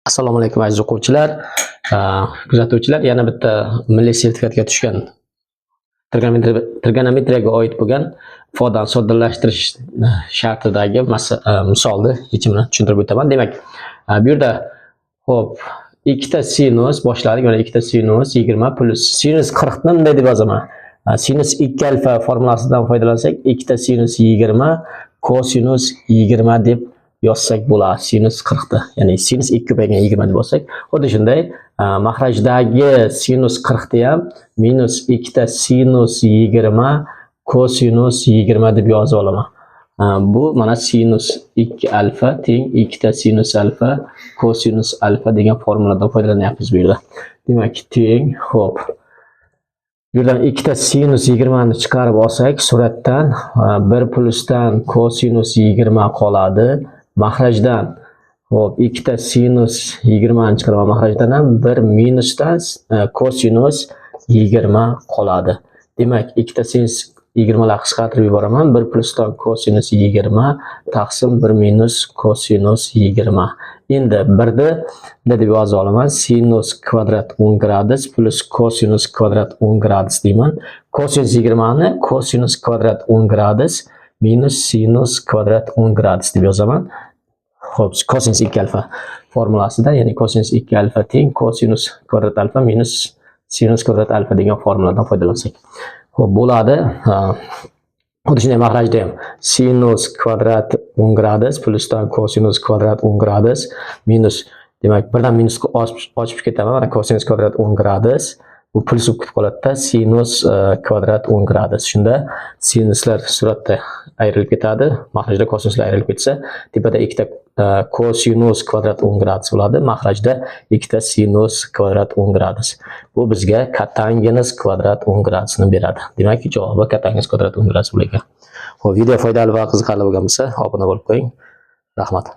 Assalomu alaykum, aziz o'quvchilar, kuzatuvchilar. Yana bitta milliy sertifikatga tushgan trigonometriyaga oid bo'lgan ifodani soddalashtirish shartidagi misolni yechimini tushuntirib o'taman. Demak, bu yerda, xo'p, ikkita sinus boshladik. Mana, ikkita sinus 20 plyus sinus 40 ni bunday deb yozaman. Sinus 2 alfa formulasidan foydalansak, ikkita sinus 20 kosinus 20 deb yozsak bo'ladi sinus 40 ni. Ya'ni sinus 2 ko'paygan 20 deb olsak, xuddi shunday mahrajdagi sinus 40 ni ham minus ikkita sinus 20 kosinus 20 deb yozib olaman. Bu mana sinus 2 alfa teng ikkita sinus alfa kosinus alfa degan formuladan foydalanyapmiz bu yerda. Demak, teng, xo'p. Bu yerdan ikkita sinus 20 ni chiqarib olsak, suratdan 1 plyusdan kosinus 20 qoladi. Mahrajdan, xo'p, ikkita sinus 20 ni chiqaraman mahrajdan ham 1 minusdan kosinus 20 qoladi. Demak, ikkita sinus 20 lar qisqartirib yuboraman. 1 plyusdan kosinus 20 taqsim 1 minus kosinus 20. Endi birni bunday deb yozib olaman. Sinus kvadrat 10 gradus plyus kosinus kvadrat 10 gradus deyman. Kosinus 20 ni kosinus kvadrat 10 gradus minus sinus kvadrat 10 gradus deb yozaman. Xo'p, kosinus 2 alfa formulasida, ya'ni kosinus 2 alfa teng kosinus kvadrat alfa minus sinus kvadrat alfa degan formuladan foydalansak. Xo'p, bo'ladi. Xuddi shunday mahrajda ham sinus kvadrat 10 gradus plyusdan kosinus kvadrat 10 gradus minus, demak, birdan minus ochib ketaman. Mana, kosinus kvadrat 10 gradus, bu plyus bo'lib ketib qoladida, sinus kvadrat 10 gradus. Shunda sinuslar suratda ayrilib ketadi. Mahrajda kosinuslar ayrilib ketsa, tepada ikkita kosinus kvadrat 10 gradus bo'ladi. Mahrajda ikkita sinus kvadrat 10 gradus. Bu bizga kotangens kvadrat 10 gradusni beradi. Demak, javobi kotangens kvadrat 10 gradus bo'lar ekan. Xo'p, video foydali va qiziqarli bo'lgan bo'lsa, obuna bo'lib qo'ying. Rahmat.